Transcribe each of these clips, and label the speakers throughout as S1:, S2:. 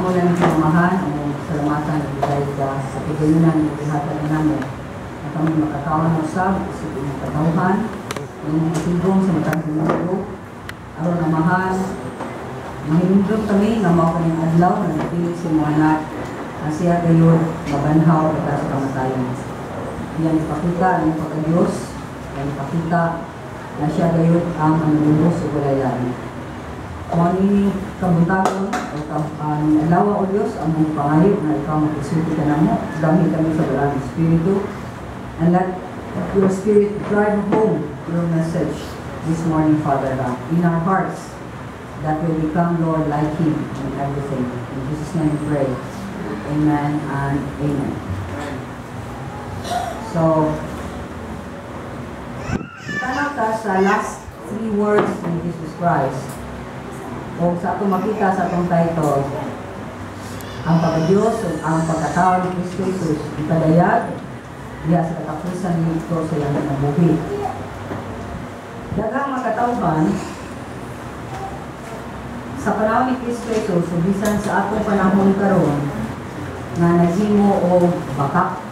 S1: Amo lang ang Amahan, among salamatan ug dahil ka sa kagayunan nga gihatag namo na kami makakaon usab isip imong katawhan, imong tigom sa matag mundo. Aron, Amahan, mahinumdum kami nga mao kaning adlaw nga nagdili sa imong anak nga siya gayud mabanhaw kita sa kamatayon. Iyang ipakita ang iyang pagka-Diyos, iyang ipakita na siya gayud ang manunubos ug walay lain. Mao ni kabuntagon o adlaw, o Dios, among pangayo nga ikaw makigsulti kanamo, gamit kami sa Balaang Espiritu, and let your Spirit drive home your message this morning, Father God, in our hearts, that we become, Lord, like Him in everything. In Jesus' name we pray. Amen and amen. So, tanaw ta sa last three words ni Jesus Christ. O sa atong makita sa atong title, ang pagka-Diyos o ang pagkatao ni Kristo Jesus ipadayag diha sa katapusan nito sa iyang kinabuhi. Daghang mga katawhan sa panahon ni Kristo Jesus ug bisan sa atong panahon karon nga naghimo og bakak.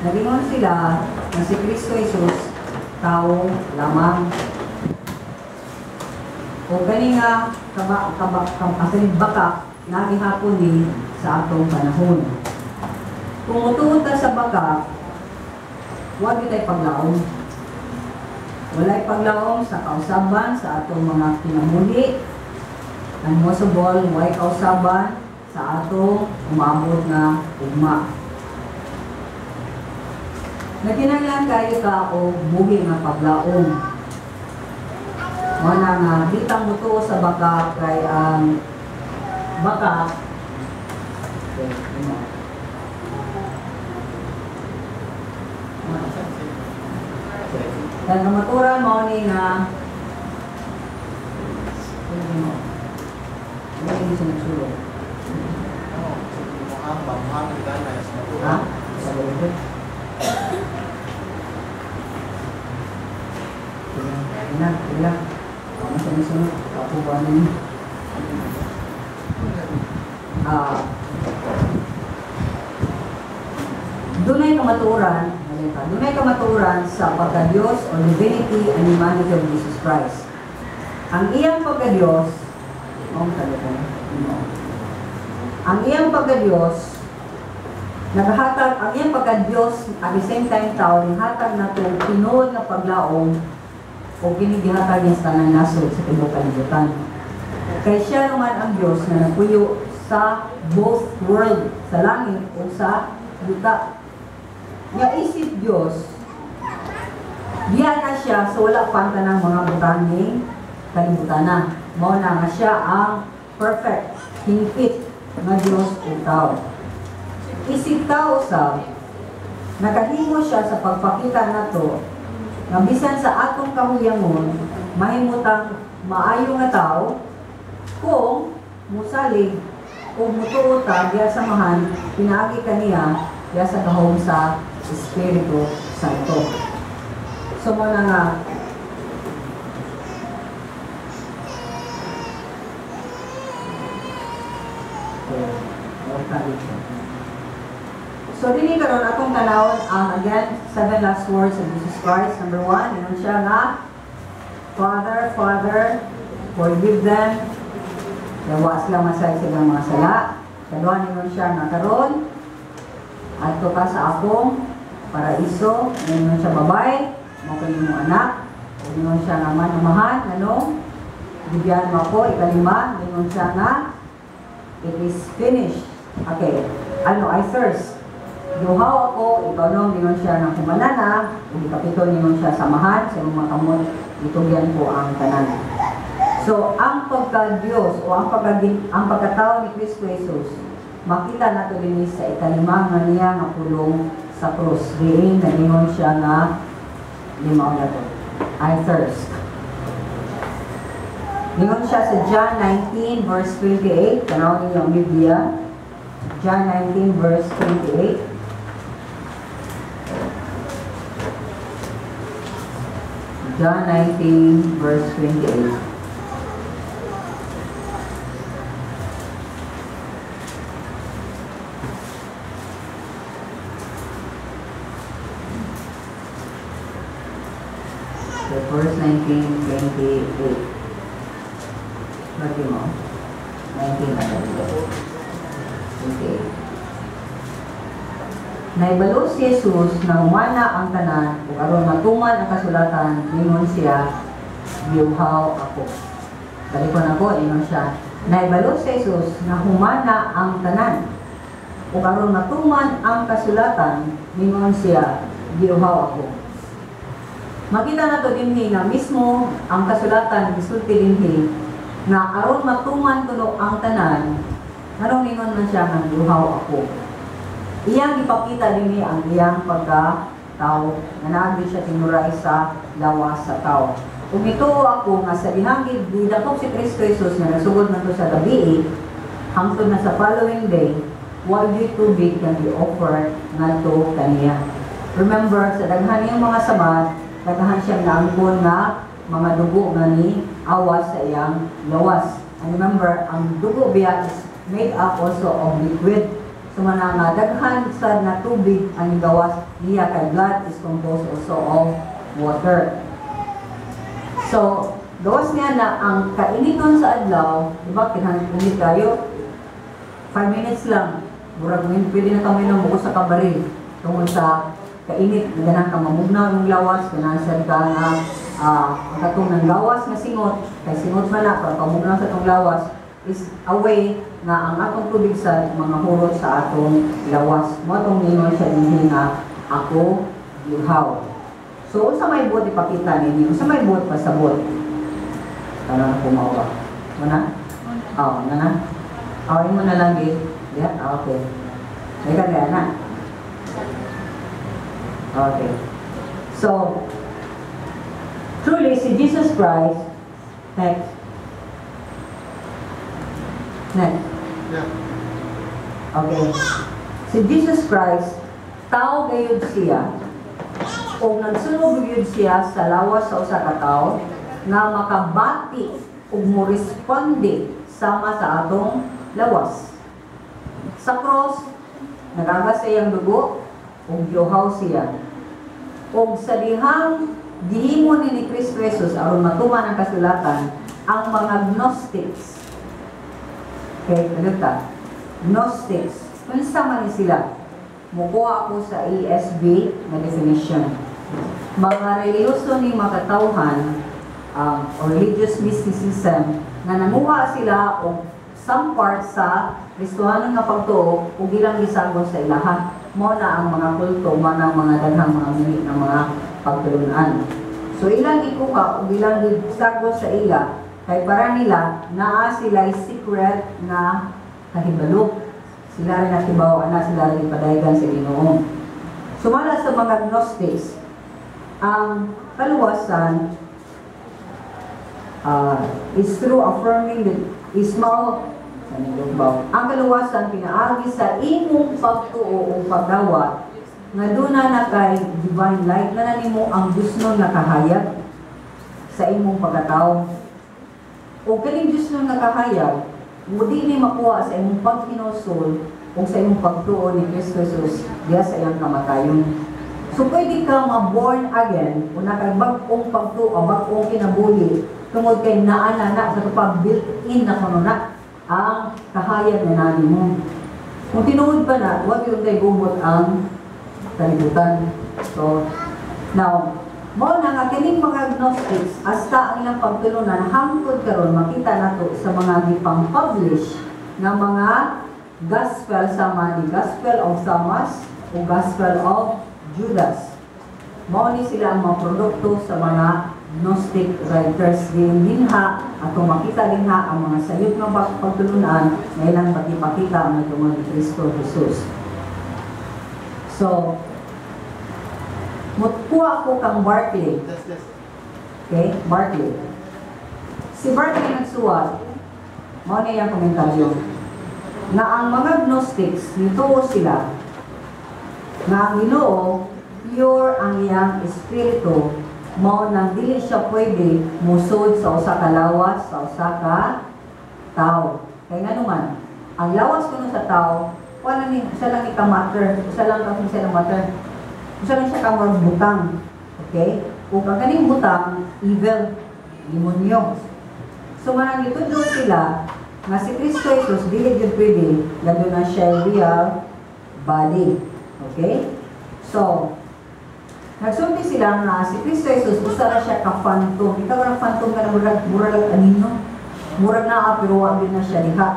S1: Nagingon sila nga si Kristo Jesus tao lamang. O gani nga kaba kaba kam bakak nagihapon ni sa atong panahon. Kung mutuo ta sa bakak, wa gyud paglaom. Walay paglaom sa kausaban sa atong mga kinabuhi. And most of all, walay kausaban sa atong umabot nga ugma. Nagkinahanglan kayo ka og buhi nga paglaom. Mao na nga di ta mutuo sa bakak kay ang bakak, okay, ano? Kaya kamaturan mao ni nga ano ano yung siya nagsulong? Ha? Sa loob? Ina, ina. Ako sa misunod, kapubuan ninyo. Dunay kamatuoran, dunay kamatuoran sa pagka-Diyos o divinity and humanity of Jesus Christ. Ang iyang pagka-Diyos, oh, ang iyang pagka-Diyos, naghatag, ang iyang pagka-Diyos at the same time tao, naghatag na itong tinuod nga paglaom o kini gihatag niya sa tanang nasod sa tibuok kalibutan. Kay siya naman ang Diyos na nagpuyo sa both world, sa langit o sa yuta. Nga isip Diyos, diya na siya sa wala pa ang tanang mga butanging kalibutan na. Mao na nga siya ang perfect, hingpit nga Diyos o tao. Isip tao sa nakahimo siya sa pagpakita nato nga bisan sa atong kahuyangon, mahimutang maayo nga tao kung musalig o mutuo ta diya sa Amahan pinaagi kaniya diya sa gahom sa Espiritu Santo. So mo na nga so dini karon atong tanawon ang again seven last words of Jesus Christ. Number 1, ingon siya nga, "Father, Father, forgive them. Yawa sila masay silang mga sala." Kaduha, ingon siya nga, "Karon adto ka sa akong paraiso." Ingon siya, "Babay, mao kay imong anak." Ingon siya nga, "Amahan, nganong gibiyaan mo ako?" Ikalima, ingon siya nga, "It is finished." Okay, ano, "I thirst." "Giuhaw ako." Ikaunom, ingon siya ng humana na. Ug ikapito, ingon siya, "Sa Amahan, sa imong mga kamot, itugyan ko ang tanan." So, ang pagka-Diyos o ang pagkatao ni Kristo Jesus, makita nato dinhi sa ikalima nga niya nga pulong sa krus. Diin nagingon siya nga lima na to, "I thirst." Ningon siya sa John 19 verse 28, tanaw ninyo ang Biblia. John 19 verse 28. John 19 verse 28. Okay, verse 19, 28. Lagi mo. 19 na 28. Naibalo si Jesus na humana ang tanan ug aron matuman ang kasulatan, ningon siya, "Giuhaw ako." Balikon ako, ingon siya. Naibalo si Jesus na humana ang tanan ug aron matuman ang kasulatan, ningon siya, "Giuhaw ako." Makita nato dinhi nga mismo ang kasulatan gisulti dinhi nga aron matuman kuno ang tanan, nganong ningon man siya nga "Giuhaw ako"? Iyang ipakita dinhi ang iyang pagka tao nga naagi siya tinuray sa lawas sa tao. Ug mituo ako nga sa dihang gidakop si Kristo Jesus nga nasugod man to sa gabi hangtod na sa following day, wa gyud tubig kang gi-offer ngadto kaniya. Remember, sa daghan niyang mga samad, daghan siyang naangkon nga mga dugo nga ni awas sa iyang lawas. And remember, ang dugo biya is made up also of liquid. So mana nga daghan sa na tubig ang gawas niya kay blood is composed also of water. So, gawas niya na ang kainiton sa adlaw, di ba, kinahanglan init kayo, 5 minutes lang, murag ngayon, pwede na kami nang sa kabaril tungod sa kainit, ganahan ka mamugnaw yung lawas, ganahan sad ka nga ang katong ng gawas nga singot, kay singot man na, para pamugnaw sa atong lawas, is a way nga ang atong tubig sa mga hurot sa atong lawas. Mao atong ningon siya dinhi nga "Ako giuhaw." So unsa may buot ipakita ninyo? Unsa may buot pasabot? Tanaw na kumawa. Mo na? Oh, na na. Oh, imo na lang gi. Yeah, okay. Teka kaya na. Okay. So, truly, si Jesus Christ, next. Next.
S2: Yeah.
S1: Okay. Si Jesus Christ, tao gayud siya, o nagsunog gayud siya sa lawas sa usa ka tawo nga makabati ug mo-responde sama sa atong lawas. Sa cross, nagagas sa iyang dugo ug giuhaw siya. Ug sa dihang gihimo ni Kristo Jesus aron matuman ang kasulatan, ang mga Gnostics. Okay, kaluta. Gnostics. Unsa man ni sila? Mukuha ako sa ESV na definition. Mga relihiyoso ni makatawhan or religious mysticism nga nanguha sila og some part sa Kristohanon nga pagtuo ug ilang gisagol sa ilaha. Mao na ang mga kulto, mao na ang mga daghang mga mili nga mga pagtulunan. So ilang gikuha ug ilang gisagol sa ila kay para nila naa sila secret nga kahibalo. Sila rin nakibaw ana, sila rin ipadayagan sa Ginoo. Sumala sa mga Gnostics, ang kaluwasan is through affirming the is mao sa nilugbaw. Ang kaluwasan pinaagi sa imong pagtuo o pagdawat nga duna na kay divine light na nimo ang Diyosnon nga kahayag sa imong pagkatao. O kaning Diyosnon nga kahayag, mo di ni makuha sa imong paghinulsol o sa imong pagtuo ni Kristo Jesus diha sa iyang kamatayon. So pwede ka ma-born again o nakabag-ong pagtuo, bag-ong kinabuhi tungod kay naa na na sa pag built-in na kuno na ang kahayag na nani mo. Kung tinuod pa na, wag yung kay gubot ang kalibutan. So, now, mao na nga kining mga Gnostics hasta ang ilang pagtulunan hangtod karon makita nato sa mga gipang-publish nga mga gospel sama ni Gospel of Thomas o Gospel of Judas. Mao ni sila ang mga produkto sa mga Gnostic writers din dinha atong makita dinha ang mga sayop nga pagtulunan nga ilang pagipakita ang tungod ni Kristo Jesus. So, mukuha ko kang Barclay.
S2: Yes.
S1: Okay, Barclay. Si Barclay nagsuwat, mao na iyang komentaryo, na ang mga Gnostics, nituo sila, nga ang Ginoo, pure ang iyang espiritu, mao nang dili siya pwede musod sa usa ka lawas, sa usa ka tao. Kay nganuman, ang lawas kuno sa tao, wala ni usa lang ni ka matter, usa lang ka siya ng matter. Usa lang siya ka butang. Okay? Ug ang kaning butang evil, demonyo. So manang gitudlo sila nga si Kristo Jesus dili gyud pwede nga na siya real body. Okay? So, nagsulti sila nga si Kristo Jesus usa ra siya ka phantom. Ikaw ra phantom ka na murag anino. Murag naa pero wa gyud na siya diha.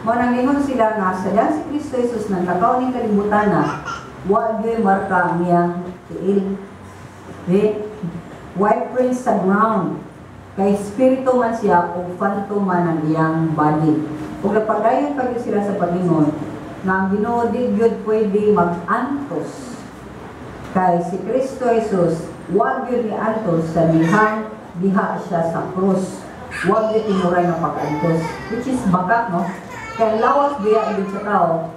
S1: Mao nang ingon sila nga sa si Kristo Jesus naglakaw ning kalibutan na wa gyud marka ang iyang tiil. Okay? White prints sa ground. Kay spirito man siya o phantom man ang iyang body. Ug napadayon pa gyud sila sa pag-ingon nga ang Ginoo di gyud pwede mag-antos. Kay si Kristo Jesus wa gyud ni antos sa dihang diha siya sa krus. Wa gyud tinuray nga pag-antos. Which is baka, no? Kay lawas biya gyud sa tao.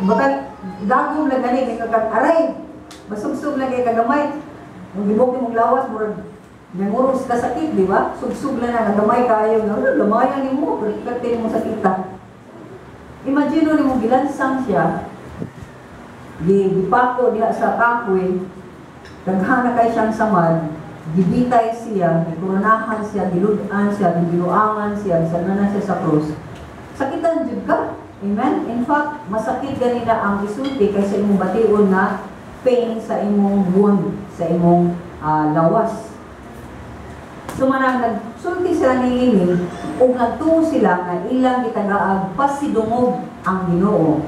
S1: Baka dagom na gani may kag aray. Masugsug lang kay kagamay. Kung gibok imong lawas, murag nanguros ka sakit, di ba? Sugsug lang na nagamay kayo nga, "Ano, lamayan nimo, pero ikate mo sakita." Imagine nimo gilansang siya, gipako diha sa kahoy, daghan na kay siyang samad, gibitay siya, gikoronahan siya, gilud-an siya, gibiluangan siya, bisan siya sa krus. Sakitan jud ka. Amen? In fact, masakit ganina ang isulti kaysa imong bation na pain sa imong wound, sa imong lawas. So manang nagsulti sila niini ug nagtuo sila nga ilang gitagaag pasidungog ang Ginoo.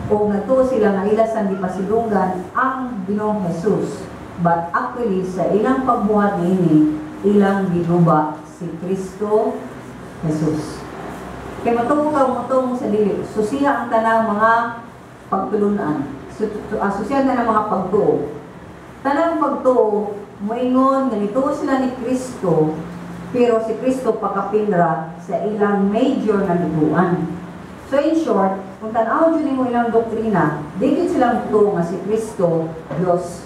S1: O nagtuo sila nga ila sang gipasidunggan ang Ginoong Jesus. But actually, sa ilang pagbuhat niini, ilang giguba si Kristo Jesus. Kay matuo ka, matuo mo sa dili, susiha ang tanang mga pagtulunan. Susiha ang tanang mga pagtuo. Tanang pagtuo, moingon nga nituo sila ni Kristo, pero si Kristo pakapinra sa ilang major na liguan. So in short, kung tan-aw jud nimo ilang doktrina, di gyud sila mutuo nga si Kristo Dios.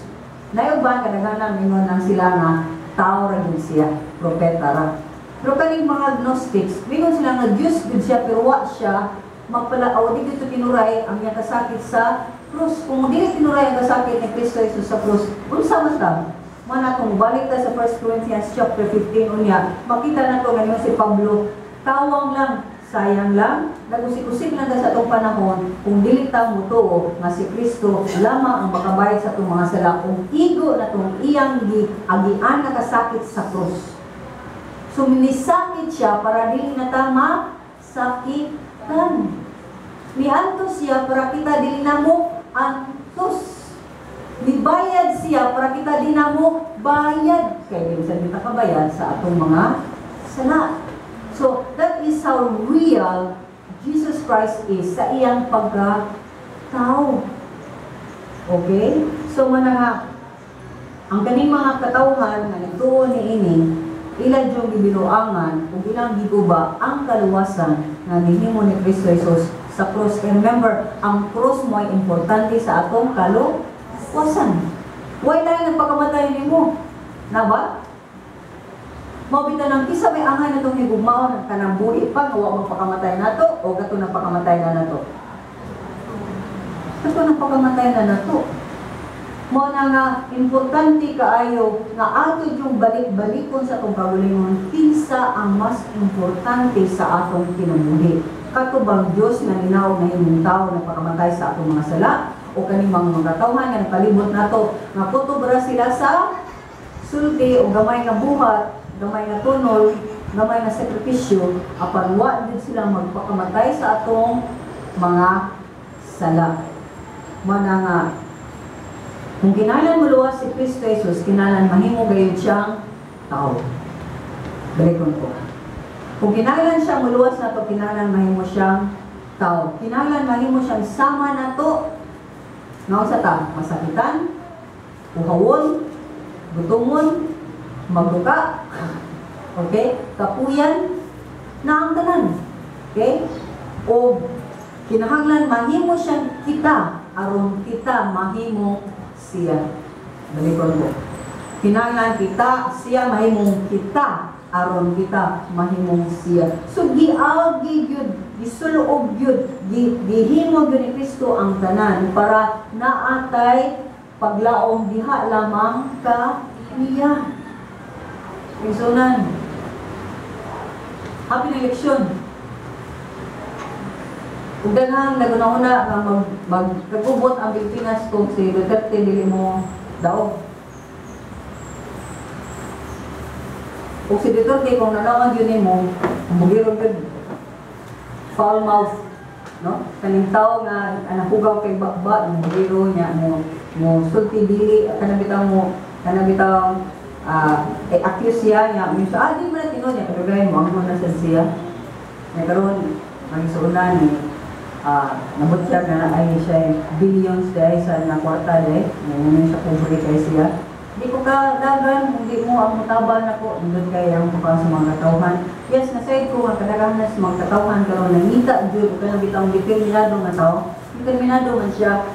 S1: Nayuban kadaghanan mingon lang sila nga tao ra gyud siya, propeta ra. Pero kaning mga Gnostics, mingon sila nga Dios gyud siya pero wa siya magpala o di gyud tinuray ang iyang kasakit sa krus. Kung dili tinuray ang kasakit ni Kristo Jesus sa krus, unsa man ta? Mana kung balik ta sa 1 Corinthians chapter 15 unya, makita na to ngayon si Pablo, tawang lang, sayang lang, nagusik-usik lang ta sa atong panahon kung dili ta mutuo nga si Kristo lamang ang makabayad sa atong mga sala kung igo na tong iyang giagian nga kasakit sa krus. So minisakit siya para dili na ta masakitan. Miantos siya para kita dili na mo antos. Mibayad siya para kita di na mo bayad. Kaya di sa kita kabayad sa atong mga sala. So, that is how real Jesus Christ is sa iyang pagka-tao. Okay? So, mana nga, ang kaning mga katawhan nga nagtuo ni ini, ilan yung gibiluangan ug ilang giguba ang kaluwasan nga gihimo ni Kristo Jesus sa cross. And remember, ang cross mo ay importante sa atong kaluwasan. Why tayo nagpakamatay nimo? Na ba? Mao bitaw nang kisa may angay na itong higugmaon kanang buhi pa nga wa magpakamatay nato o kato nang pakamatay na nato. Kato nang pakamatay na nato. Mao na nga importante kaayo nga ato yung balik-balikon sa atong kaugalingon kinsa ang mas importante sa atong kinabuhi. Kato bang Dios nga ninaog na himong tao na pakamatay sa atong mga sala o kaning mga katawhan nga napalibot nato nga kutob ra sila sa sulti o gamay nga buhat, gamay nga tunol, gamay nga sakripisyo, apan wa gid sila magpakamatay sa atong mga sala. Mana nga kung kinahanglan mo luwas si Kristo Jesus, kinahanglan mahimo gayud siyang tao. Balikon ko. Kung kinahanglan siya muluwas nato, kinahanglan mahimo siyang tao. Kinahanglan mahimo siyang sama nato. Nga sa ta, masakitan, uhawon, gutumon, magduka, okay? Kapuyan, na ang tanan. Okay? O kinahanglan mahimo siyang kita aron kita mahimo siya. Balikon ko. Kinahanglan kita siya mahimong kita aron kita mahimong siya. So giagi gyud, gisulob gyud, gihimo gyud ni Kristo ang tanan para naatay Paglaom diha lamang ka niya. Igsuonan. Happy na eleksyon. Ug daghang naguna-una nga magkagubot ang Pilipinas kung si Duterte dili mo daog. Kung si Duterte kung nanawan yun nimo, mugiro gyud foul mouth, no? Kaning tao nga anahugaw kay bakba, mugiro niya mo mo sulti dili kanang bitaw mo kanang bitaw accuse siya niya, mo sa di man na tinuod niya kadugayan mo anggon na sad siya. Nya karon magisuonan ni nabutya na ay siya billions dahil sa na kwarta dahil ngayon sa pobre kay siya. Di ko ka dagan kung di mo ang mutabal nako indot kay ang pa sa mga katawhan. Yes, na-side ko ang kadaghanan sa mga katawhan karon nangita jud kanang bitang determinado nga tao. Determinado man siya.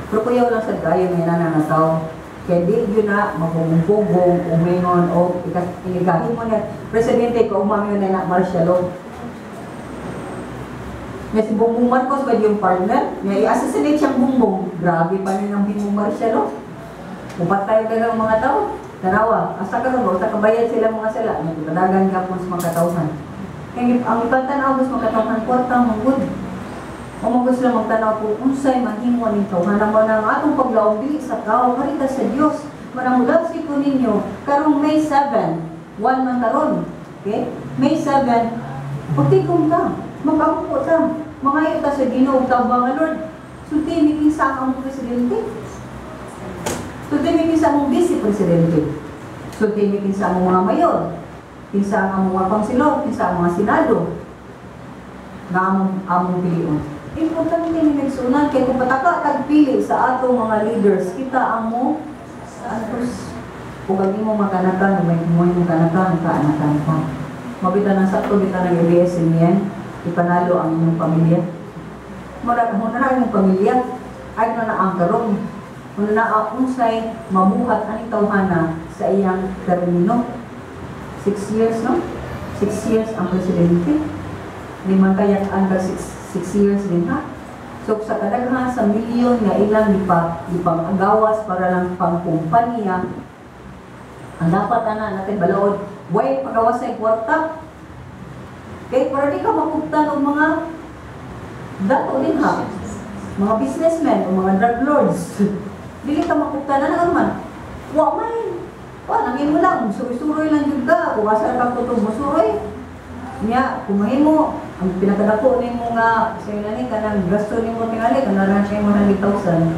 S1: Pero kuyaw lang sad kayo may nana nga tao. Kaya di yun na magugong-gugong, umingon o ikahigahin mo na presidente ko umami na na martial law. Nga si Bongbong Marcos ba yung partner? Nga i-assassinate siyang Bongbong. Grabe pa rin ang Bongbong martial law. Upatay ka ng mga tao. Tanawa, asa ka ron, asa kabayad sila mga sila. Nga padagan ka po sa mga katauhan. Kaya ang ipantanaw sa mga katauhan, kwarta manggod. O mga sila magtanaw kung unsay mahimo ning tawhana mo na ang atong paglaom dili sa tao, marita sa Dios. Manamulasi ko ninyo karong May 7, 1 man karon. Okay? May 7, pagtigom ka, mag-ampo ta, mangayo ta sa Ginoo tabang Lord. Sulti mi kinsa ang presidente. Sulti mi kinsa ang vice presidente. Sulti mi kinsa ang mga mayor, kinsa ang mga konsilor, kinsa ang mga senado nga among pilion. Importante ni nagsunan kay kung pataka tagpili sa atong mga leaders, kita ang mo antos ug ang imong mga kanakan, may mo imong kanakan, kaanakan pa. Mabita ng sakto bita ng ABS-CBN, ipanalo ang inyong pamilya. Mura mo na ang inyong pamilya, ay na ang karon. Muna na ang unsay mabuhat aning tawhana sa iyang termino. 6 years, no? 6 years ang presidente. Di man kayak ang 6 years din ha. So sa kadaghan sa milyon nga ilang gipang-agawas para lang pangkumpanya, ang dapat ana natin balaod, way pagawas sa kwarta. Kay para di ka makuptan og mga dato din ha. Mga businessmen o mga drug lords. Dili ka makuptan na man. Wa man. Wa nangin mo lang, suroy-suroy lang jud ka. Kung asa ka kutob mo suroy. Nya, kung mahimo ang pinakadako nimo nga sa inani kanang gasto nimo tingali kanang siya 100,000.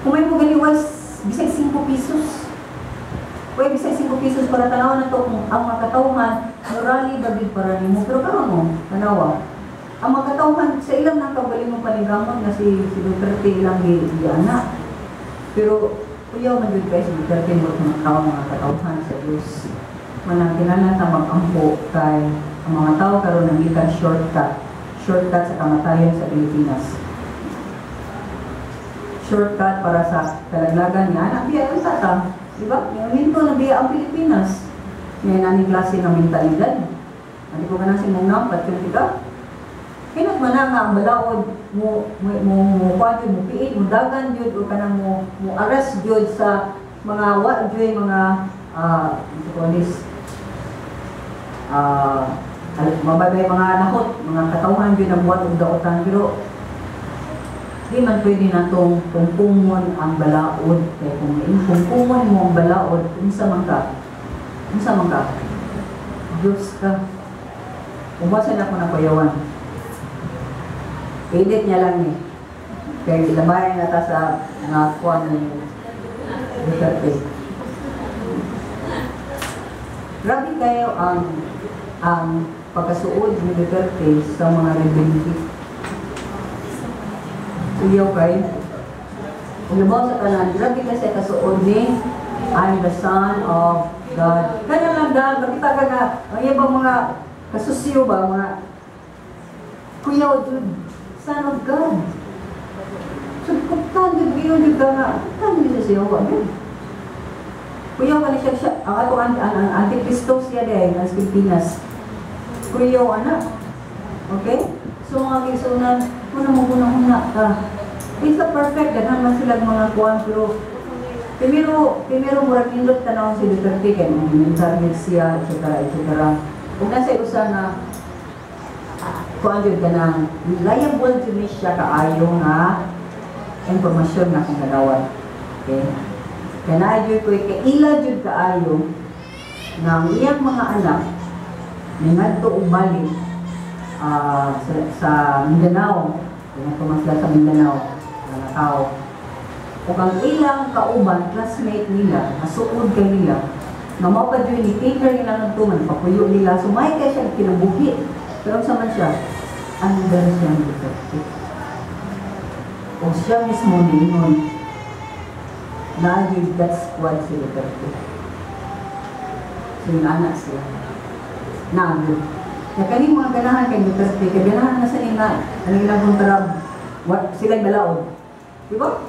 S1: Kung mahimo gani was bisag 5 pesos. Way bisag 5 pesos para tanaw na to kung ang mga katawhan morally ba gid para nimo, pero karon mo tanawa. Ang mga katawhan sa ilang nang kaugalingong paningamon nga si Duterte ilang giana. Pero kuyaw man jud kay si Duterte mo mga tao mga katawhan sa Dios. Manang kinahanglan ta mag-ampo kay ang mga tao karon nangita shortcut, shortcut sa kamatayon sa Pilipinas. Shortcut para sa kalaglagan niya anak biya ang tata, di ba? Minto na biya ang Pilipinas. Ngayon ani klase ng mentalidad. Andi ko kanang si mong nampat kung ka. Kinat man na nga ang balaod mo mo mo mo kuan jud mo piit mo dagan jud o kanang mo mo arrest jud sa mga wa jud mga police mababay mga nahot, mga katawhan jud ang buhat og daotan, pero di man pwede natong tungkungon ang balaod kay kung tungkungon mo ang balaod, unsa man ka? Unsa man ka? Diyos ka. Umasa na ako na kuyawan. Edit niya lang ni. Kay labayan na ta sa mga kuan ni Duterte. Grabe kayo ang pagkasuod ni Duterte sa mga rebelde. Kuyaw kay. Unabaw sa tanan, grabe kasi kasuod ni I'm the son of God. Kanya lang dahil, makita ka nga, ang ibang mga kasusyo ba, mga kuyaw jud, son of God. So, kuptan jud, giyon jud ka nga, kuptan jud siya siya, jud. Kuyaw ka ni siya, siya, ang ato ang antikristo siya dahil, ang Pilipinas. Kuyaw, anak. Okay? So, mga kisunan, muna mo huna ka. It's a perfect, daghan man sila mga kuan, pero primero, primero murag nindot tan-awon si Duterte kay mga mental siya, etc. etc. Ug nasa usa nga kuan jud, kanang reliable jud ni siya kaayo nga impormasyon nga akong nadawat. Okay? Kaya naa jud ko'y kaila jud kaayo nga ang iyang mga anak ningadto og balik sa Mindanao. Kaya man sila sa Mindanao, mga tao. Ug ang ilang kauban, classmate nila, nasuod kay nila, nga mao pa jud ni cater nila ng tuman, papuyo nila, so may kay siya kinabuhi. Pero sa man siya, under siya ng Duterte. O siya mismo niingon, naa jud death squad si Duterte. So yung anak siya. Naa jud. Kaya kaning mga ganahan kay Duterte, kay ganahan na sa nila, ano ilang kontra, what, sila balaod. Di ba?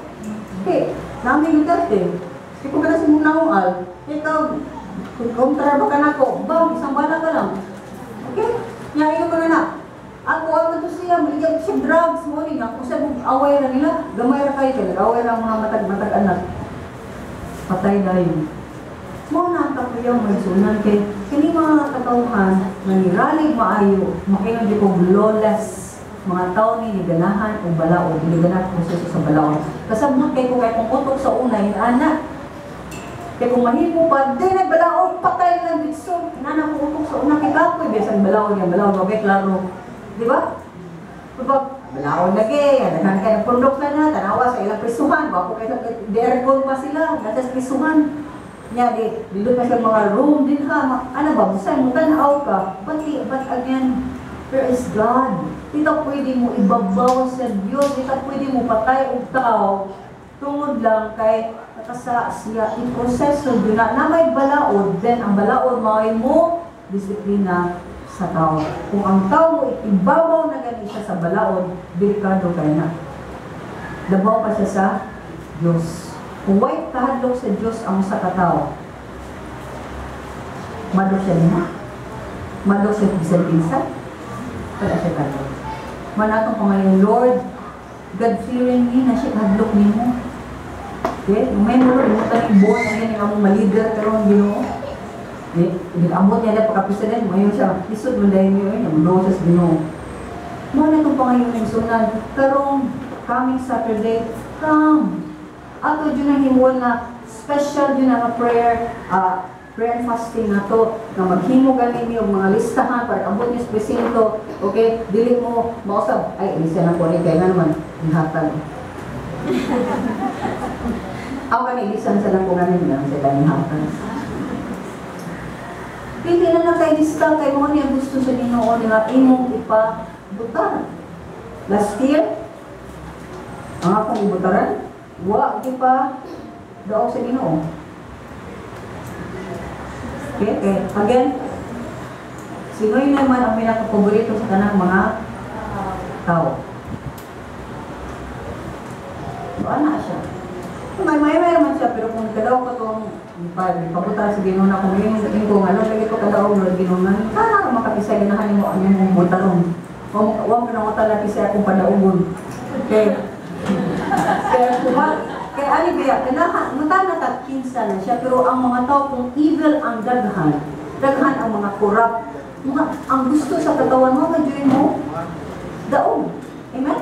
S1: Okay, namin Duterte, di ko ka na sa mong naungal, ikaw, kung kontra ba ka nako, ba, isang bala ka lang. Okay? Nya iyo ka na na. Ako ang to siya, maligyan siya drugs mo ni nga kung sa away ra nila, gamay ra kayo kay nag-away ra ang mga matag-matag anak. Patay dayon. Mo na ang kakuyaw may sunan kay kini mga katawhan nga niralig maayo, makingon di ko lawless mga tao ni ganahan og balaod, dili ganahan proseso sa balaod. Kasabot kay ko kay kung utok sa una yung ana. Kay kung mahimo pa, di nagbalaod, patay lang bitso. Inana ko utok sa una kay kapoy bisan balaod nga balaod, okay klaro. Di ba? Diba? Balaod lagi, daghan kay pundok na na, tanawa sa ilang prisuhan, bako kay sa aircon pa sila, nasa prisuhan. Nya di dito pa sa mga room din ha, ano ba, bisan mo tan-aw ka, but again, there is God. Di ta pwede mo ibabaw sa Dios, di ta pwede mo patay og tao tungod lang kay nakasa siya. I-proseso gyud na na may balaod, then ang balaod mao'y mo disiplina sa tao. Kung ang tao mo ibabaw na gani siya sa balaod, delikado kay na. Labaw pa siya sa Diyos. Kung way kahadlok sa Diyos ang usa ka tawo, madlok siya nila. Madlok siya bisan kinsa. Wala siya kahadlok. Man atong pangayon, Lord, God-fearing ni na siya kahadlok nimo. Okay? Kung may mo, Lord, mo taning born again ang among malider karon, Ginoo. Di, amot niya na pagka-president, ngayon siya, lisod man dahil niyo, eh, namulo siya sa Ginoo. Mo na itong pangayon ng sunan, karong coming Saturday, come. Ato dyan ang himuon na special dyan ang prayer, prayer and fasting na to, na maghimo gani niyo mga listahan para abot niyo sa presinto, okay? Dili mo mausab, ay, ilisa na ko ni kay nga naman, nihatag. Ako kani ilisan sa lang ko ganin lang sa nihatag. Pili na lang kay lista kay mo niya gusto sa Ginoo nga imong ipabutar. Last year, ang akong ibutaran, wa di pa daog sa Ginoo. Okay. Again, sino yun naman ang pinaka-paborito sa tanang mga tao? So, ana siya. May man siya, pero kung kadaog ko itong pabuta sa Ginoo na kung yun yung ko, ano, lagi ko kadaog, Lord Ginoo na, kana makakisay ganahan mo ang imong butaron. Wa mo nang utala kisay akong padaugon. Okay. Kaya kuma, kaya ani biya, kanahan, mata na ta kinsa na siya, pero ang mga tao kung evil ang daghan, daghan ang mga corrupt, mga, ang gusto sa katawan mo, ma-join mo, daog. Amen?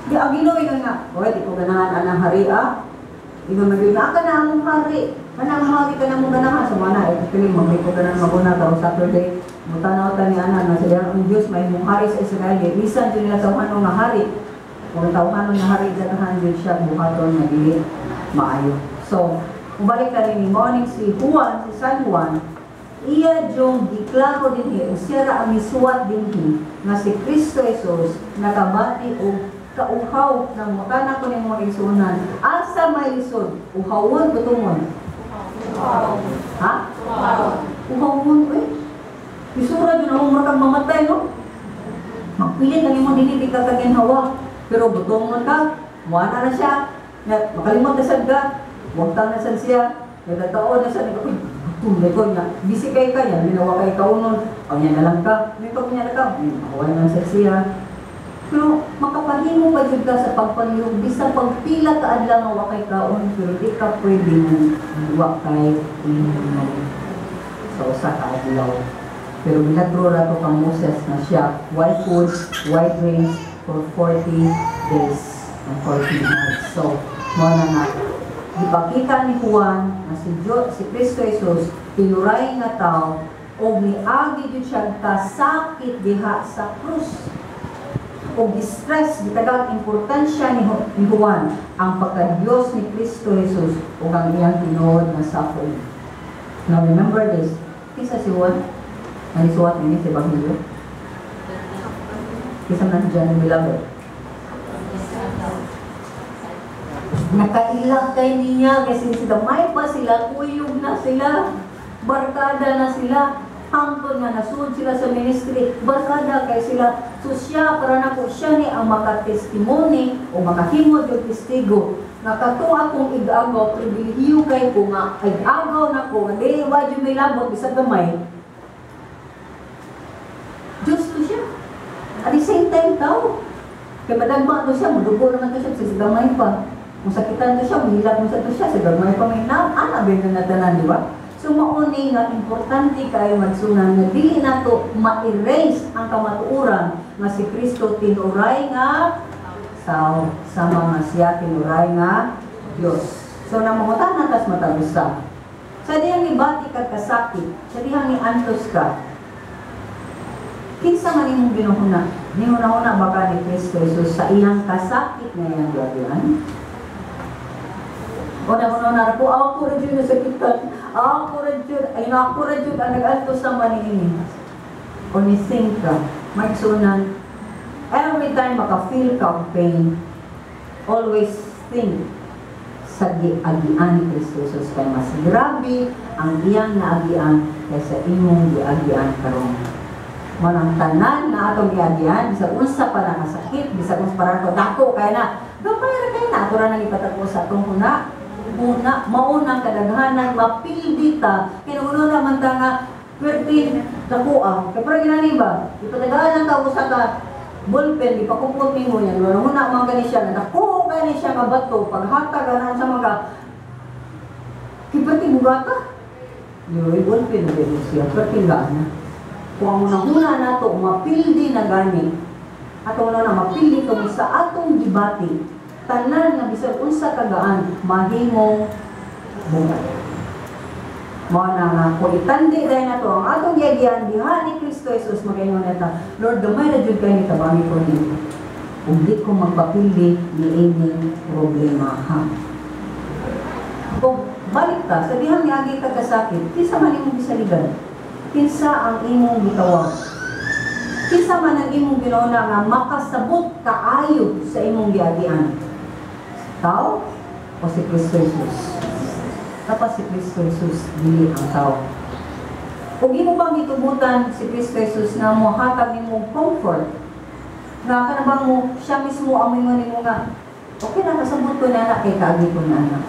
S1: Di ang Ginoo ingon nga, oy, di ko ganahan anang hari ah. Ingon man gyud nga, ka na among hari. Kanang hari ka na mong ganahan sa mga na, eh, piling mo ko ganahan maguna karong Saturday. Mutanaw ta ni ana nga sila ang Dios may mong hari sa Israel. Bisan jud nila tawhanon nga hari. Kung tawhanon nga hari ganahan jud siya buhaton nga dili maayo. So, mubalik ta ni morning si Juan, si San Juan, iya jung giklaro dinhi o siya ra ang misuwat dinhi nga si Kristo Jesus nakabati og kauhaw ng mukana ko nimo mga igsuonan. Asa may lisod? Uhawon gutomon? Ha? Uhawon eh. Isura jud ang makang mamatay no. Magpilit ang imong dili ka kaginhawa. Pero gutomon ka, muana na siya. Nga makalimot na sad ka, wagtang na sad siya. Nagataon na siya, nag gutom na ko niya. Busy kay ka yan, minawa kay kaunon. O niya na lang ka, may pag niya na ka, makuha na sad siya. Pero Makapahimo pa jud ka sa pagpanglihok bisan pagpila ka adlaw nga wa kay kaon, pero di ka pwede wa kay inom sa usa ka adlaw. Pero milagro ra to kang Moses na siya, why food, why drinks for 40 days and 40 nights. So, mao na nga, ipakita ni Juan na si Dios, si Kristo Jesus, tinuray nga tao, o miagi jud siya kasakit diha sa krus. O distress, gitagang importansya ni Juan ang pagka-Diyos ni Kristo Jesus o ang iyang tinuod na suffering. Now remember this, kinsa si Juan? Nanisuwat niya sa Ebanghelyo? Kinsa man John the Beloved? Nakailak kay niya kasi sila may pa sila, kuyog na sila, barkada na sila, hangtod nga nasud sila sa ministry, barkada kay sila. So siya, para nako siya ni ang makatestimony o makahimo yung testigo nga kato akong igagaw, pribilehiyo kay ko nga igagaw nako nga di wa jud may labot bisag gamay. Diyos to siya. At the same time, tao. Kay madagma to siya, mudugo naman to siya, sa gamay pa. Kung sakitan to siya, muhilak mo sa to siya, sa gamay pa may na, ana ba yung natanan, di ba? So mauni nga importante kayo magsunan nga dili nato ma-erase ang kamatuoran nga si Kristo tinuray nga sa mga siya tinuray nga Dios. So namangutan na tas matagusa. Sa dihang nibati ka kasakit, sa dihang niantos ka, kinsa man imong ginuhuna? Nihuna-huna ba ka ni Kristo Jesus sa iyang kasakit nga iyang giagian? O nahuna ko, ako ra jud nasakitan, ako ra jud, ay ako ra jud ang nag-antos sa maniini. O ni think ka, magsunan, every time maka-feel ka of pain, always think sa giagian ni Kristo Jesus kay mas grabe ang iyang naagian kaysa imong giagian karon. Manang tanan na atong giagian, bisag unsa pa na kasakit, bisag unsa pa na dako kay na, gamay ra kay na ato ra nang ipatagpo sa atong huna. Una, maunang kadaghanan, mapildi ta, kinuuno naman ta nga, pwerte, dako ah. Kaya parang ginani ba? Ipatagahan ka usa ka ballpen, ipakupot nimo yan. Wala man gani siya, nga dako gani siya nga bato, paghatag ganahan sa mga, kipati bugata. Yoy, ballpen na gani siya, pwerte gana. Kung ang unang-una nato, mapildi na gani, ato na na mapildi kamo sa atong gibati, tanan nga bisag unsa kagaan mahimong bunga. Mao na nga kung itandi dahil nato ang atong giagian diha ni Kristo Jesus, magaingon na ta, Lord, gamay na jud kay ni tabangi ko nimo. Ug di ko magpapili ni ining problema ha. Kung balik ta sa dihang niagi ka kasakit, kinsa man imong gisaligan? Kinsa ang imong gitawag? Kinsa man ang imong ginauna nga makasabot kaayo sa imong giagian? Tao o si Kristo Jesus? Dapat si Kristo Jesus, dili ang tao. Ug imo bang gitubutan si Kristo Jesus nga mohatag nimo comfort? Nga kana bang mo siya mismo ang moingon nimo nga okay na kasabot ko na anak kay kaagi ko na anak.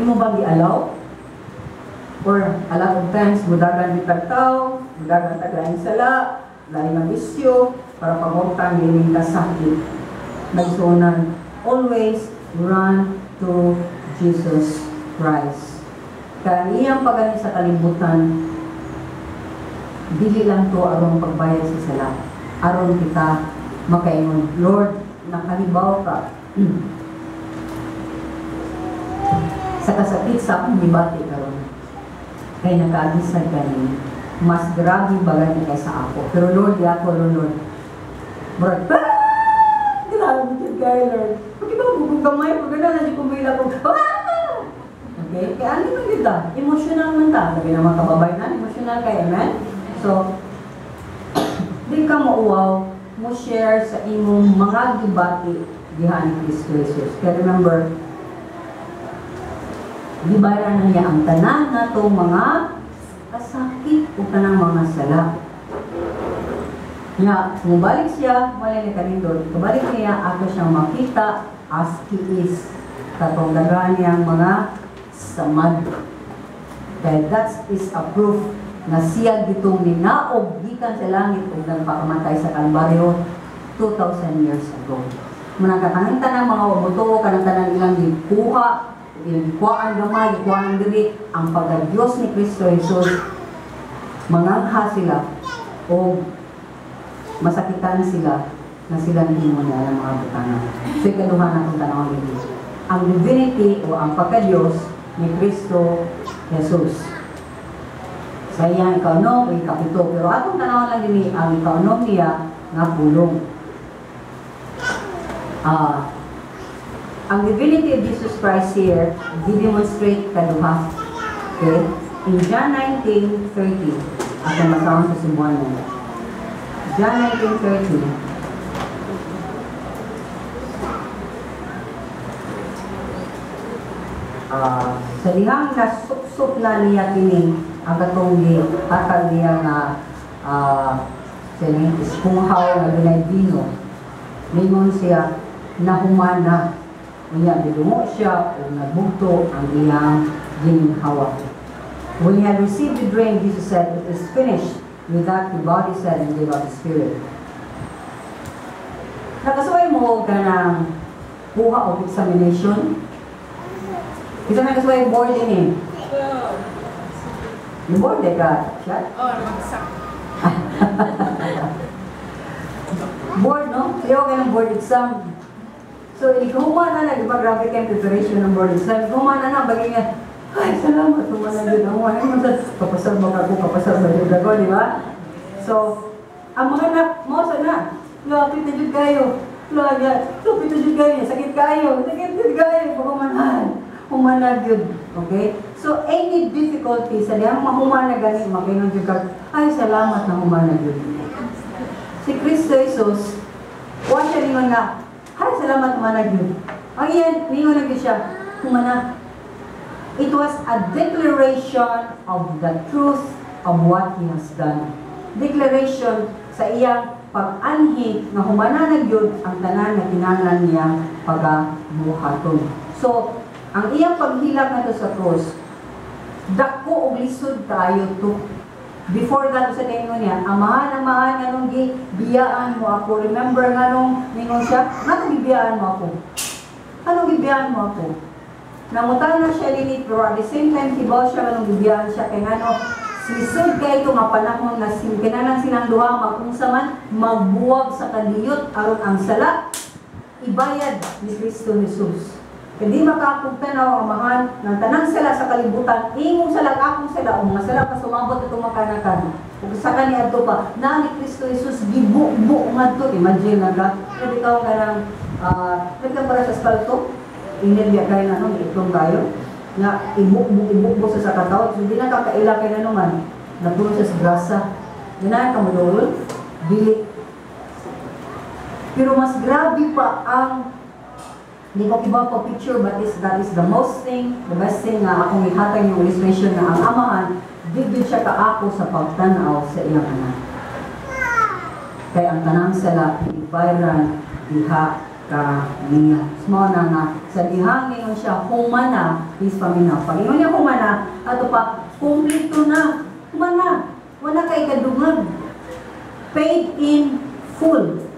S1: Imo bang gialaw? Or a lot of times mudagan bitag tao, mudagan tag laing sala, laing nga bisyo para pagwagtang ining kasakit. Nagsuonan, always run to Jesus Christ. Kaya iyang pagani sa kalibutan, dili lang to aron pagbayad sa sala. Aron kita makaingon, Lord, nakahibaw ka sa kasakit sa akong gibati karon. Kay nakaagisan ka niya. Mas grabe ba gani kaysa ako. Pero Lord, di ako, Lord, Lord. Murag, ah! Grabe jud kay Lord. Pag iba mo kung gamay, pag gano'n, nandiyo kong bila ko, ah! Okay? Kaya ano man yun ta? Emotional man ta. Sabi naman kababay na, emotional kay, amen? So, di ka mauwaw, mo share sa imong mga gibati diha ni Kristo Jesus. Kaya remember, gibayaran na niya ang tanan natong mga kasakit o tanang mga sala. Nga, mubalik siya, wala ni kanindot. Kabalik niya, ako siyang makita as he is. Katong daghan niyang mga samad. Kaya that is a proof na siya gitong ninaog gikan sa langit ug nagpakamatay sa Kalbaryo 2,000 years ago. Mao na kanang tanang mga motuo, kanang tanan ilang gikuha, ilang gikuhaan gamay, gikuhaan diri, ang pagka-Diyos ni Kristo Jesus, mangangha sila o masakitan sila na sila nahimo niya ang mga butanga. So ikaduha na itong tanawon dito. Ang divinity o ang pagka-Diyos ni Kristo Jesus. Sa iyang ikaunom o ikapito. Pero atong tanawon lang din ang ikaunom niya nga pulong. Ang divinity of Jesus Christ here, di-demonstrate kaduha. Okay? In John 19:30, atong basahon sa Cebuano. John 19:30. Sa dihang nasupsup na niya kini ang katong gihatag niya nga ispunghaw nga dunay bino, ningon siya nahumana. Unya gidungo siya o nagbugto ang iyang gininhawa. When he had received the drink, Jesus said, "It is finished." With that, he bowed his head and gave up his spirit. Nakasuway mo ka ng kuha o examination? Isa na kasuway board din eh. Yung board eh ka, siya?
S2: Oh, nabagsak.
S1: Board, no? Sayo ka ng board exam. So, ikaw na, di ba, grabe kayong preparation ng board exam. Ikaw na, bagay nga, ay, salamat, humana yun. Humana, kapasal mo ako, kapasal mo yun ako, di ba? So, ang mga anak mo, sana, lapit na dyan kayo. Lapit na dyan kayo, sakit kayo, sakit dyan kayo, pagkumanhan. Humana yun, okay? So, any difficulty, sa diyang mahumana gani, makinon dyan ka, ay, salamat na humana yun. Si Kristo Jesus, wa siya ningon nga, ay, salamat humana yun. Ang iyan, ningon na siya, humana. It was a declaration of the truth of what He has done. Declaration sa iyang pag-anhi nga humana na gyud ang tanan nga kinahanglan niyang pagabuhaton. So, ang iyang paghilak nato sa cross, dako og lisod kaayo to. Before that, sa tingon niya, Amahan, Amahan, nganong gibiyaan mo ako? Remember nganong ningon siya, nganong gibiyaan mo ako? Anong gibiyaan mo ako? Nangutana na siya nini, pero at the same time, kibaw siya nganong gibiyaan siya, kay ngano, lisod kay ito nga panahon nga kinahanglan silang duha magunsa man, magbuwag sa kaliyot aron ang sala, ibayad ni Kristo Jesus. Hindi makakugtanaw ang amahan ng tanang sala sa kalibutan, ingong sala, akong sala, o mga sala pa sumabot itong makanakan. Ug sa kani adto pa, na ni Kristo Jesus gibubo ngadto. Imagine na ka, pwede ka nga ng, pwede ka para sa espalto, inilya kayo na nung itlong kayo, nga ibukbo sa katawad. So, hindi na kakaila kayo na naman, natulong siya sa grasa. Ganahan ka mo doon, dili. Pero mas grabe pa ang hindi ko kibaw pa picture, but is, that is the most thing, the best thing nga akong ihatag yung illustration na ang amahan, di gyud siya kaako sa pagtan-aw sa iyang anak. Kay ang tanang sala, ibayran diha ka niya. Mao na nga, sa dihang ningon siya, humana, is paminaw. Pag ingon niya humana, ato pa, kumpleto na, humana, wala kay kadungag. Paid in full.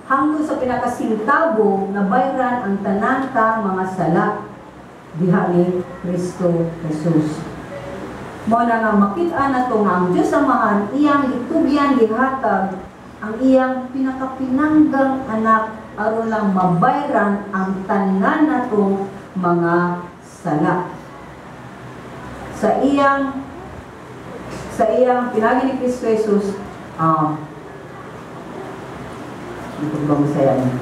S1: Hangtod sa pinakasintabo na bayran ang tanan ta mga sala diha ni Kristo Jesus. Mao na nga makit-an nato nga ang Dios Amahan iyang gitugyan gihatag ang iyang pinakapinanggang anak aron lang mabayran ang tanan natong mga sala. Sa iyang pinagi ni Kristo Jesus, ito ba masaya niya?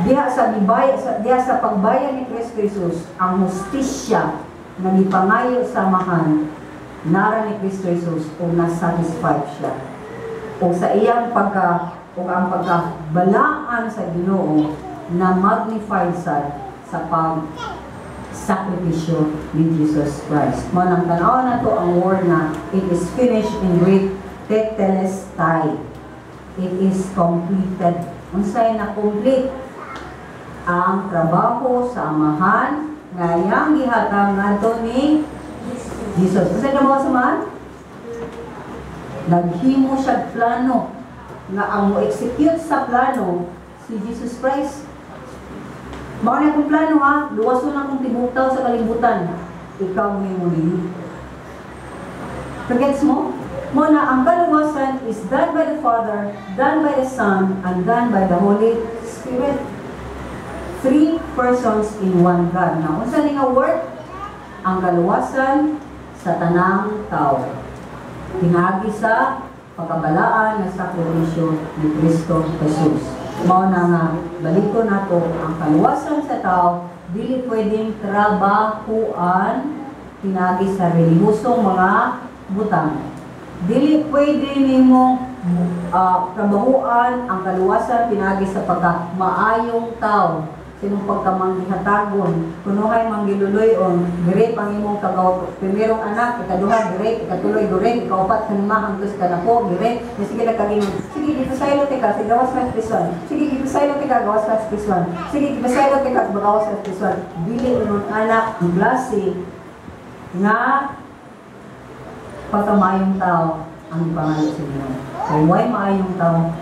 S1: Diha sa pagbayad ni Kristo Jesus, ang hustisya na gipangayo sa Amahan, nara ni Kristo Jesus o na-satisfied siya. O sa iyang pagka, o ang pagkabalaan sa Ginoo na magnified sa pag sakripisyo ni Jesus Christ. Mao nang tan-aw na to ang word na it is finished in Greek, tetelestai. It is completed. Unsay na complete ang trabaho sa Amahan nga iyang gihatag ngadto ni Jesus. Unsay trabaho sa Amahan? Naghimo siya plano. nga ang mo-execute sa plano si Jesus Christ. Mao na akong plano ha, luwason akong tibuok tao sa kalibutan. Ikaw mo nini. Gets mo? Mao na ang kaluwasan is done by the Father, done by the Son, and done by the Holy Spirit. Three persons in one God. Now, unsa ni nga work? Ang kaluwasan sa tanang tao. Pinaagi sa pagkabalaan nga sakripisyo ni Kristo Jesus. Mao na nga baliko nato, ang kaluwasan sa tao dili pwedeng trabahuan pinaagi sa relihiyosong mga butang. Dili pwede nimo trabahuan ang kaluwasan pinaagi sa pagka maayong tao, sinong pagkamanggihatagon, kunuhay manggiluluyon, great ang imong kagaw, primerong anak, ikaduha, great, ikatuloy, great, ikaupat, kalima, hangtod sa kanapo, great, sige lang kaging, sige, gipasaylo tika, sige, gawas 5 plus 1, sige, gipasaylo tika, gawas 5 plus 1, sige, gipasaylo tika, gawas 5 plus 1, dili unon anak ang klase nga pagkamaayong tao ang ipangayo sa Ginoo. Kung way maayong tao,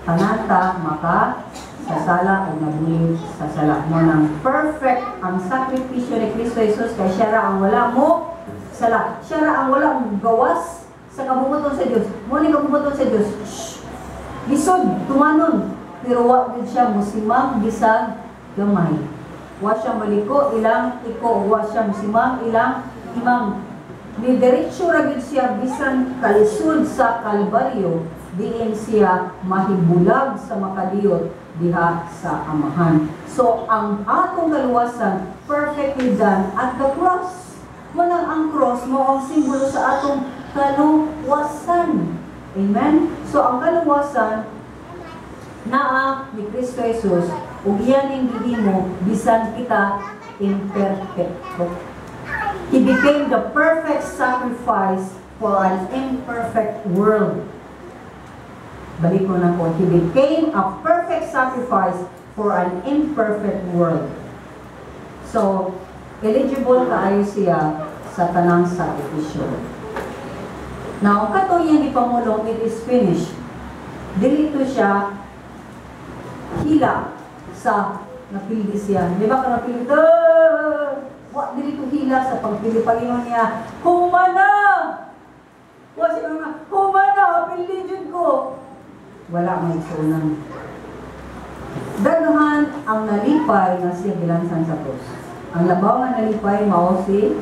S1: tananta maka sa sala o nabuli sa sala. Mao nang perfect ang sakripisyo ni Kristo Jesus kay siya ra ang wala mo sala. Siya ra ang wala mo gawas sa kabubut-on sa Dios. Mao ni kabubut-on sa Dios. Shh. Lisod, tumanon. Pero wa gid siya musimang bisag gamay. Wa siya maliko ilang iko, wa siya musimang ilang imang. Ni diretso ra gid siya bisan kalisod sa Kalbaryo, diin siya mahibulag sa makadiyot diha sa Amahan. So, ang atong kaluwasan, perfectly done at the cross. Mao nang ang cross mao ang simbolo sa atong kaluwasan. Amen? So, ang kaluwasan naa ni Kristo Jesus ug iyan ning gihimo bisan kita imperfecto. He became the perfect sacrifice for an imperfect world. Balik ko na ko. He became a perfect sacrifice for an imperfect world. So, eligible kaayo siya sa tanang sakripisyo. Now, katong iyang ipamulong, "It is finished." Dili to siya hila sa napildi siya. Di ba ka napildi? Ah! Wa, dili to hila sa pagpili. Pag-ingon niya, "Humana!" Wa siya nga, "Humana, pildi jud ko." Wala may isunan. Daghan ang nalipay nga siya gilansan sa krus. Ang labaw nga nalipay mao si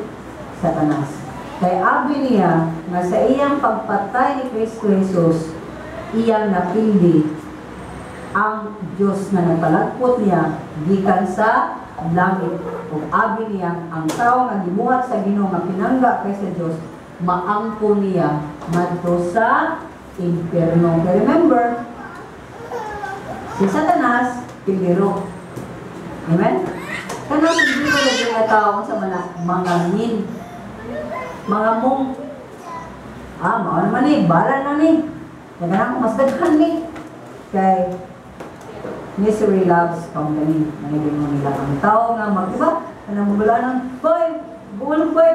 S1: Satanas. Kay abi niya nga sa iyang pagpatay ni Kristo Jesus, iyang napildi ang Diyos nga nagpalagpot niya gikan sa langit. Ug abi niya ang tao nga gibuhat sa Ginoo nga pinangga kay sa Dios, maangko niya ngadto sa impyerno. Kaya remember, si Satanas, pildero. Amen? Kanang pildero lagi nga tao sa mga mangangin. Mga mong, mao naman ni, bala na ni. Kaya ko mas daghan ni. Kay, misery loves company. Manibig mo nila ang tao nga mag, diba? Kanang mabala ng, "Boy, buwan boy,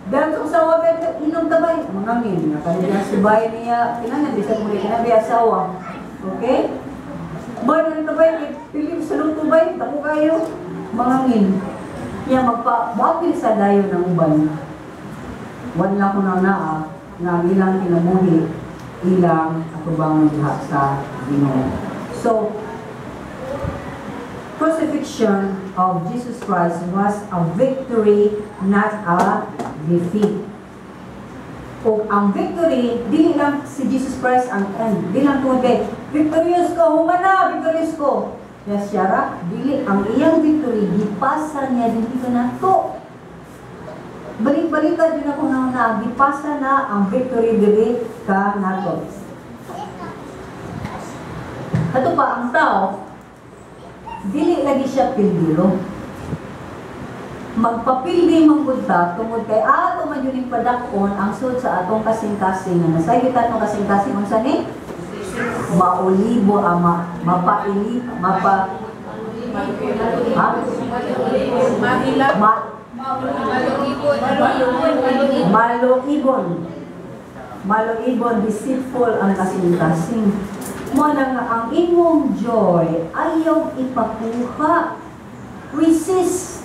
S1: dahil sa usawa, bay, inom ta bay." Mangangin. Nakalina si bay niya, kinahanglan, bisan mo rin kinabi asawa. Okay? "Bay, ano ta bay, pilim sa luto bay, dako kayo." Mangangin. Niya magpa, bakil sa dayon ng uban. Wala ko na naa, nga ang ilang kinabuhi, ilang atubangon diha sa Ginoo. So, crucifixion of Jesus Christ was a victory, not a defeat. O ang victory, dili lang si Jesus Christ ang end. Dili lang tungod kay, "Victorious ko, humana, victorious ko." Yes, siya ra, dili, ang iyang victory, gipasa niya din ka nato. Balik-balikan din ako na na, gipasa na ang victory dili ka nato. Ato pa, ang tao, dili lagi siya pildiro. Magpapildi man gud ta tungod kay ato man yun yung padak-on ang sud sa atong kasing-kasing nga nasayod atong kasing-kasing unsa ni maulibo ama mapaili mapa ha?
S2: Mahila.
S1: Ma, maluibon. Maluibon, deceitful ang kasing-kasing. Mo na nga ang imong joy ayaw ipakuha. Resist.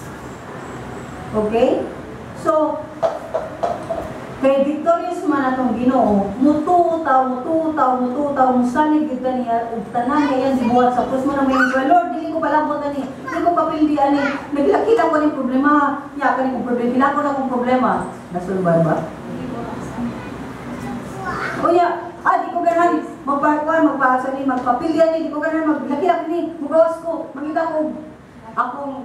S1: Okay? So, kay victorious man atong Ginoo, mutuo ta, mutuo ta, mutuo ta, musalig gyud ta niya ug tanan niya iyang gibuhat sa krus. Mo na may, "Lord, dili ko palambot ani, dili ko papildi ani, naglakila ko ning problema, nya kani kong problema, hilako na kong problema." Nasulbad ba? Unya, di ko ganahan magpakuan, magpaasa ni, magpapildi ani, di ko ganahan maglakila ni, mugawas ko, mangita ko akong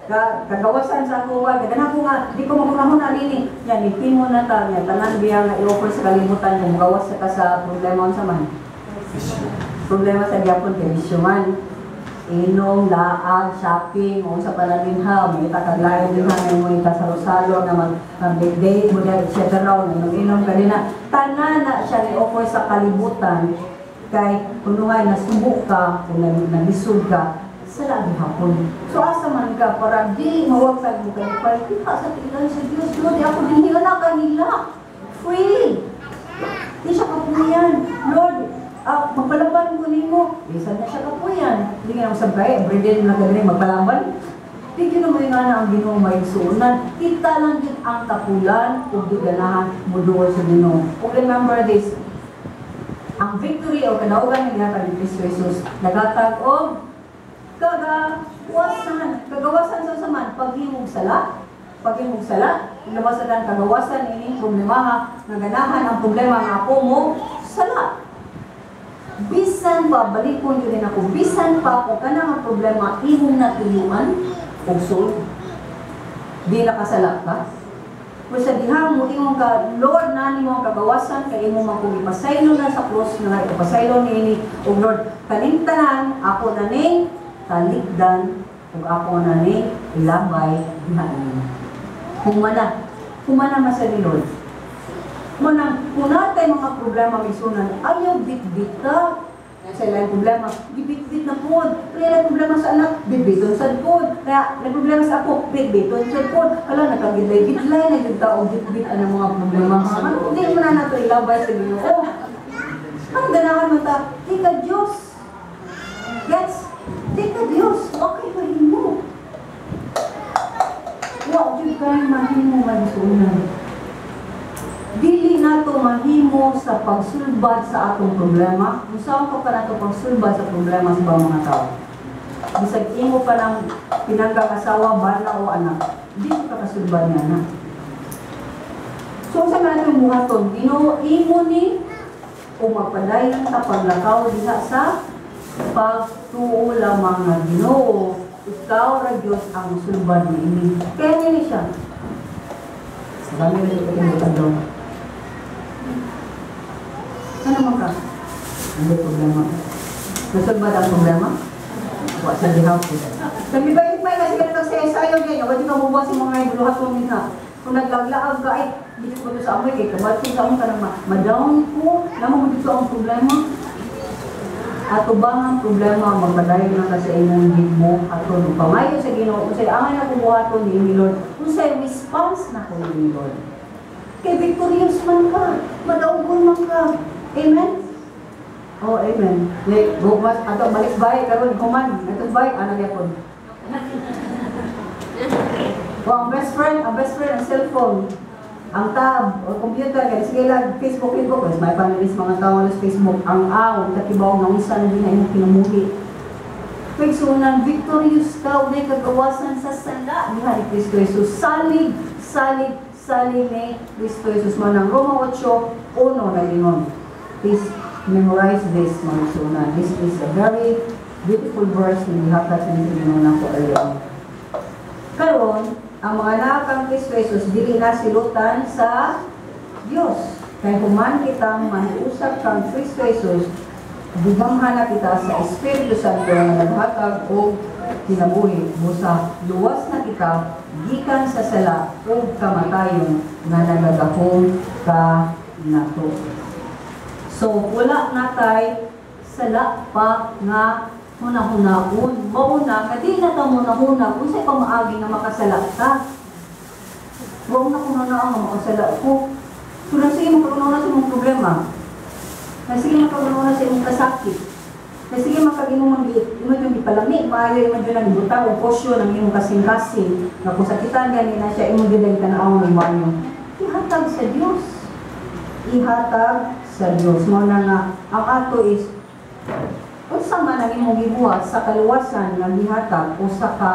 S1: kagawasan sa ako, wa ganahan ko nga di ko maghunahuna nini. Yan himo na ta nya tanan biya nga i-offer sa kalibutan kung magawas ka sa problema. Unsa man problema sa gyapon kay bisyo man, inom, laag, shopping, o sa panalinha, may kaglayo din ha, may mo sa Rosalo na mag birthday mo dahil, etc. O inom ka din na. Tanan na siya ni-offer sa kalibutan kay kunuhay nasubo ka, kung nalisod ka, sa gihapon. So asa man ka para di mawagtag mo kay kita sa tilan sa Dios, Lord, ako din na kanila. Free. Di siya kapuyan. "Lord, magpalaban ko nimo." Bisan na siya kapuyan. Hindi nga naman kay, everyday na ka magpalaban. Di gyud mo nga na ang Ginoo may suunan. Kita lang gyud ang kapulan ug ganahan mo duol sa Ginoo. Ug remember this, ang victory o kadaugan nga gihatag ni Kristo Jesus nagatag og kagawasan. Kagawasan sa saman paghimog sala. Paghimog sala, lawasan ang kagawasan ini problema nga ganahan ang problema nga ako mo sala. Bisan pa balikon yun ako, bisan pa kung kanang ang problema imong natuyuan og solve. Di nakasala ka. Kung sa diha mo ingon ka, "Lord, nani mo ang kagawasan kay imo man kung ipasaylo na sa cross nga ipasaylo niini ug Lord, kaning tanan ako na ning talikdan ug ako na ning ilabay diha nimo." Humana, humana man sa ni Lord. Manang kung natay mga problema misunan, ayaw bitbit ta. Sa ilang problema, gibitbit na pod. Kaya ilang problema sa anak, bitbiton sad pod. Kaya may problema sa ako, bitbiton sad pod. Hala, nakagidlay-gidlay na gyud ta og bitbit ang mga problema. Ano, hindi mo na nato ilabay sa Ginoo. Ang ganahan man ta, di ka Diyos. Gets? Di ka Diyos. Okay, mahimo. Wa jud kay mahimo magsunan. Dili nato mahimo sa pagsulbad sa atong problema. Unsa ka pa nato pagsulbad sa problema sa ibang mga tao? Bisag imo pa ng pinanggang asawa, bana o anak, di mo ka kasulbad niya na. So unsa man nato buhaton? Ginoo, imo ni o magpadayon sa paglakaw diha sa pagtuo lamang nga Ginoo, ikaw ra Dios ang sulbad niini. Kaya nini siya. Sabi mo ito daw. Ano man ka? Hindi problema. Nasulbad ang problema? Wa sa gihapon. Sabi ba yung may kasi ganito sa sayo ganyan, wala ka mubuhat sa mga ibuluhat mo minha. Kung naglaglaag ka, ay, dito ko to sa amoy, kay kabalsin sa amoy ka na ma-down ko, namo mo dito ang problema. Ato ba ang problema, magpadayon na ka sa imong gibuhaton. Pamayo sa Ginoo, unsay angay na buhaton ni Lord, unsay response na ko ni Lord. Kay victorious man ka, madaugon man ka. Amen? Oh, amen. Like, bukas, ato balik bay, karon human, ato bay, ano gyapon? Oh, ang best friend, ang cellphone, ang tab, o computer, kaya sige lang, Facebook, Facebook, mas may families mga tao sa Facebook, ang aw, kakibaw nga unsa na din na imong kinamuhi. Pagsunan, victorious ka, unay kagawasan sa sala ni Hari Kristo Jesus. Salig, salig, salig ni Kristo Jesus. Manang Roma 8:1 na lingon. Please memorize this, mga sunan. This is a very beautiful verse na gihatag sa inyo Ginoo nako early on. Karon, ang mga anak kang Kristo Jesus dili na silutan sa Dios. Kay human kitang mahiusap kang Kristo Jesus, gigamhan na kita sa Espiritu Santo nga naghatag og kinabuhi, busa luwas na kita gikan sa sala ug kamatayon nga nagagahom ka nato. So wala natay sala pa nga hunahunaon. Mao na nga di na ta hunahuna unsay pamaagi nga makasala ta. Wa na kuno na nga makasala ko. Pero sige mo na sa mong problema. problema. Nasige man kag una sa imong kasakit. Nasige man kag imong imo yung ipalami, maayo imo jud ang butang og potion ang imong kasing-kasing nga kung sakitan gani na siya, imong jud ang tan-awon ng banyo. Ihatag sa Dios. Ihatag sa Dios. Mao na nga ang ato is unsa man ang imong gibuhat sa kaluwasan nga gihatag o sa ka,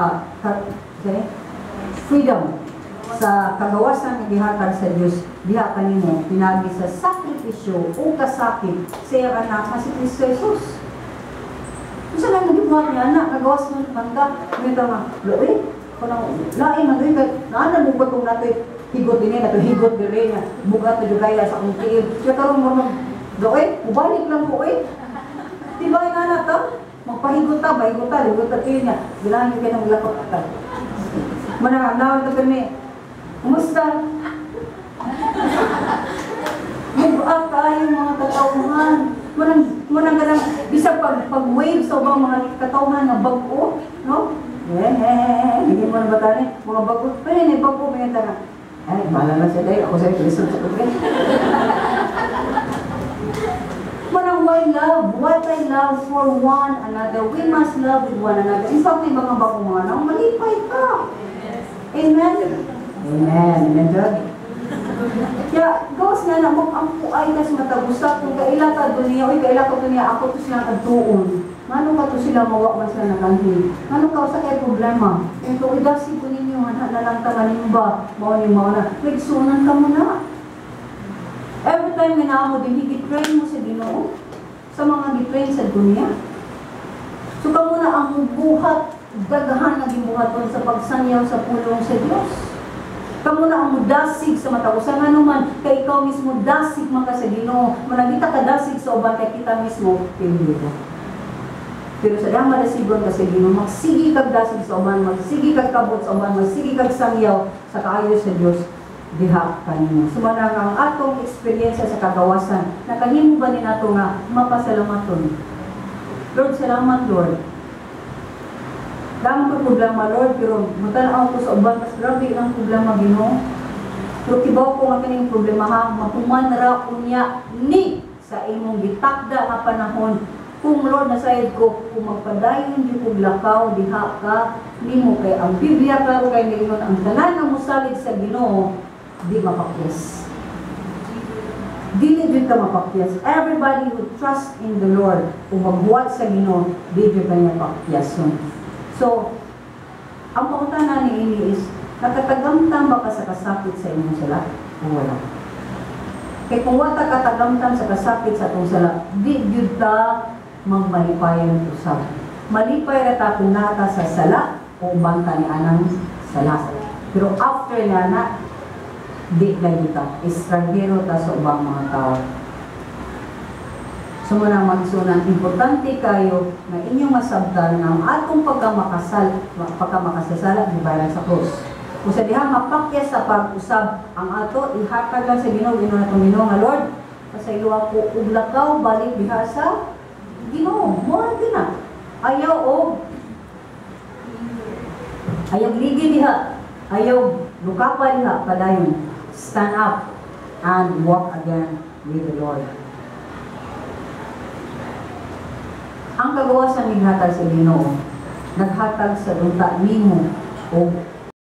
S1: okay? Freedom sa kagawasan nga gihatag sa Dios diha kanimo pinagi sa sakripisyo o kasakit sa iyang anak nga si Kristo Jesus. Unsa lang gibuhat niya anak, nagawas man man ka, ngita nga, "Loe, kanang lain man oy, kay naa mo ba tong natoy higot dinhi, nato higot dire nga bugat na jud kaya sa akong tiil. Kaya karon mo mag doe, mubalik lang ko oy." Di ba nga na ta? Magpahigot ta, bahigot ta, ligot ta tiil niya. Bilangan yung kanang lakot ta. Manang naon to kami. Kumusta? Mugat tayo mga katauhan. Manang ganang bisag pag wave sa ubang mga katauhan nga bag-o, no? Eh, hindi mo na ba tani? Mga bag-o, pero hindi bag-o may tana. Ay, bahala na siya dahil ako sa'yo, lisod sa tubig. Manang why love? What I love for one another. We must love with one another. In fact, may mga bago mga nang malipay ka. Amen? Amen. Amen, Jod? Kaya, gawas nga na, mag-ampo ay kas matag usa. Kung kaila ka dunya, uy, kaila ka dunya, ako to silang adtuon. Ngano ka to sila mawa man sila nakanhi? Ngano ka sa kay problema? Ito, uy, dasi ko ninyo, hana na lang ta manimba. Mao ni mao na. Nagsunan ka mo na. Every time nga naa mo din, gi-train mo sa Ginoo sa mga gi-train sa dunya. So kamo na ang buhat, daghan nga gibuhaton sa pagsanyaw sa pulong sa Dios. Kamo na ang mudasig sa matag usa, ngano man kay ikaw mismo dasig man ka sa Ginoo. Managita ka dasig sa uban kay kita mismo pinduto. Pero sa dama dasigon ka sa Ginoo, magsige kag dasig sa uban, magsige kag kabot sa uban, magsige kag sangyaw sa kaayo sa Dios diha kanimo. Sumala nga ang atong eksperyensya sa kagawasan, nakahimo ba ni nato nga mapasalamaton? Lord, salamat, Lord. Damo ko problema, Lord, pero mutanaw ko sa uban, mas grabe ang problema, Ginoo. Pero kibaw ko nga kining problema ha, mahuman ra unya ni sa imong gitakda nga panahon. Kung Lord nasayod ko, kung magpadayon di kog lakaw diha ka nimo, kay ang Biblia klaro kay niingon, ang tanan nga mosalig sa Ginoo di mapakyas. Dili jud ka mapakyas. Everybody who trust in the Lord o maghuwat sa Ginoo, di jud kanya pakyason. So, ang pangutana ni ini is, nakatagamtam ba ka sa kasakit sa imong sala o wala? Kay kung wala ka katagamtam sa kasakit sa atong sala, di jud ta magmalipayon usab. Malipay ra ta kung naa ta sa sala o banta ni anang sala. Pero after nga na, di na jud ta. Estranghero ta sa ubang mga tao. So muna magsunan, importante kayo na inyong masabtan nga ang atong pagkamakasal, pagkamakasasala, gibayaran sa krus. Kung sa diha mapakyas sa pag-usab, ang ato, ihatag lang sa Ginoo, Ginoo natong Ginoo nga Lord, pasaylo ako ug lakaw balik diha sa Ginoo. Mo ra gyud na. Ayaw og ayaw ligi diha, ayaw lukapa diha, padayon. Stand up and walk again with the Lord. Ang kagawasan naghatag sa Ginoo, naghatag sa unta nimo og